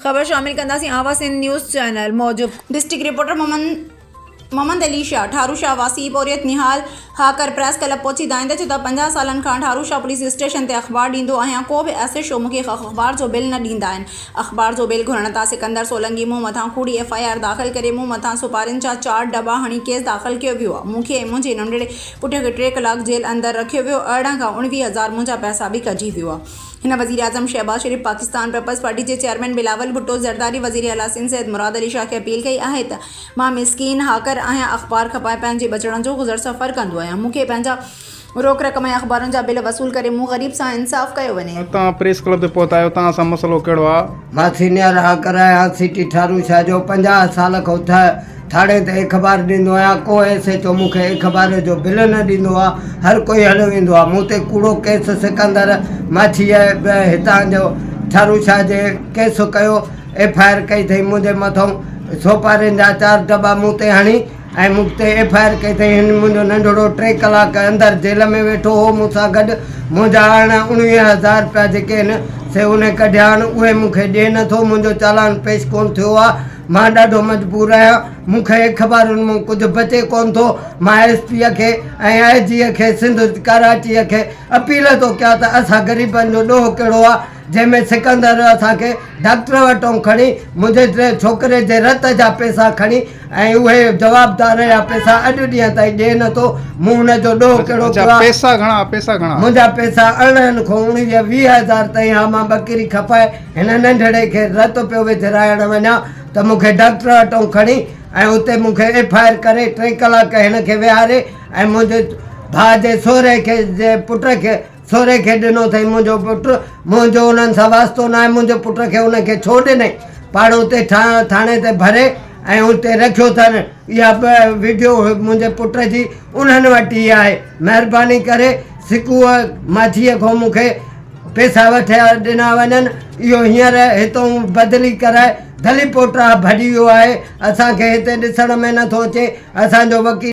خبر شامل ڪنداسين آواز سنڌ نيوز چينل موجب. ڊسٽرڪٽ رپورٽر محمد علي شاهه ٺارو شاهه واسي پورهيت نهال هاڪر پريس ڪلب پهچي دانهيندي چيو ته 50 سالن کان ٺارو شاهه پوليس اسٽيشن تي اخبار ڏيندو آهيان ڪو به ايس ايڇ او مونکي اخبار جو بل نه ڏيندا آهن اخبار جو بل گهرڻ تان سڪندر سولنگي مون مٿان ڪوڙي ايف I R داخل ڪري مون مٿان سپارين جا چار ڊٻا هڻي ڪيس داخل ڪيو ويو آهي مونکي ۽ منهنجي ننڍڙي پٽ کي ٽي ڪلاڪ جيل اندر رکيو ويو 18 کان 19 هزار منهنجا پئسا به ڪڍي ويو آهي. هن وزيراعظم شهباز شريف، پاڪستان پيپلز پارٽي جي چيئرمين بلاول ڀٽو زرداري، وزيراعليٰ سنڌ سيد مراد علي شاهه کي اپيل ڪئي آهي ته مان مسڪين هاڪر آهيان، اخبار کپائي پنهنجي ٻچڙن جو گذر سفر ڪندو آهيان، مون کي پنهنجا روڪ رقم ۽ اخبارن جا بل وصول ڪري مون غريب سان انصاف ڪيو وڃي. توهان پريس ڪلب تي پهتا آهيو، توهان سان مسئلو ڪهڙو آهي؟ مان سينيئر هاڪر آهيان، سٽي ٺارو شاهه جو 50 سال کان ٿاڻي تي اخبار ڏيندو آهيان، ڪو ايس ايڇ او مون کي اخبار جو بل نه ڏيندو آ، هر ڪوئي هليو ويندو آ، مون تي ڪوڙو ڪيس سڪندر ماڇيء هتان جو ٺارو شاهه جي ڪيس ڪيو، ايف I R ڪئي اٿئي منهنجي مٿئون، سوپارين جا چار دٻا مون تي هڻي ۽ مون تي ايف I R ڪئي اٿئي، هن منهنجو ننڍڙو ٽي ڪلاڪ اندر جيل ۾ ويٺو هو مون سان گڏ، منهنجا 18 اڻويهه هزار رپيا جيڪي آهن سي ان ڪڍيا آهن، اهي مون کي ڏئي نٿو، منهنجو چالان پيش ڪونه ٿيو آ. مان ڏاڍو مجبور آهيان، مون کي اخبارن مان ڪجهه بچي ڪونه ٿو، مان ايس پيء کي ۽ آء جيء کي سنڌ ڪراچيء کي اپيل ٿو ڪيان ته اسان غريبن جو ڏوهه ڪهڙو آ، جنهن ۾ سڪندر اسان کي ڊاڪٽر وٽئون کڻي منهنجي ڇوڪري جي رت جا پئسا کڻي ۽ اهي جوابدار جا پئسا اڄ ڏينهن تائين ڏئي نه ٿو، مون هن جو ڏوهه ڪهڙو ڪيو آ؟ پئسا گهڻا پئسا گهڻا؟ منهنجا پئسا 18 کان 19 20 هزار تائين ها، مان ٻڪري کپائي هن ننڍڙي کي رت پيو وجهرائڻ وڃان ته مون کي ڊاڪٽر وٽئون کڻي ۽ اتي مون کي ايف I R ڪري ٽي ڪلاڪ هن کي ويهاري ۽ منهنجي ڀاء جي سهري کي جي پٽ کي سهري کي ڏنو اٿئي منهنجو پٽ منهنجو انهن سان واسطو ناهي منهنجي پٽ کي ان کي ڇو ڏنئي پاڻ اتي ٿاڻي تي ڀري ۽ اتي رکيو اٿن اها به وڊيو منهنجي پٽ جي انهن وٽ ئي آهي مهرباني ڪري سڪوء ماڇيء کان مون کي پئسا وٺيا ڏنا وڃن، اهو هينئر هتئون بدلي ڪرائي دلي پوٽرا ڀڄي ويو آهي، اسان کي هتي ڏسڻ ۾ نٿو اچي، اسان جو وڪيل.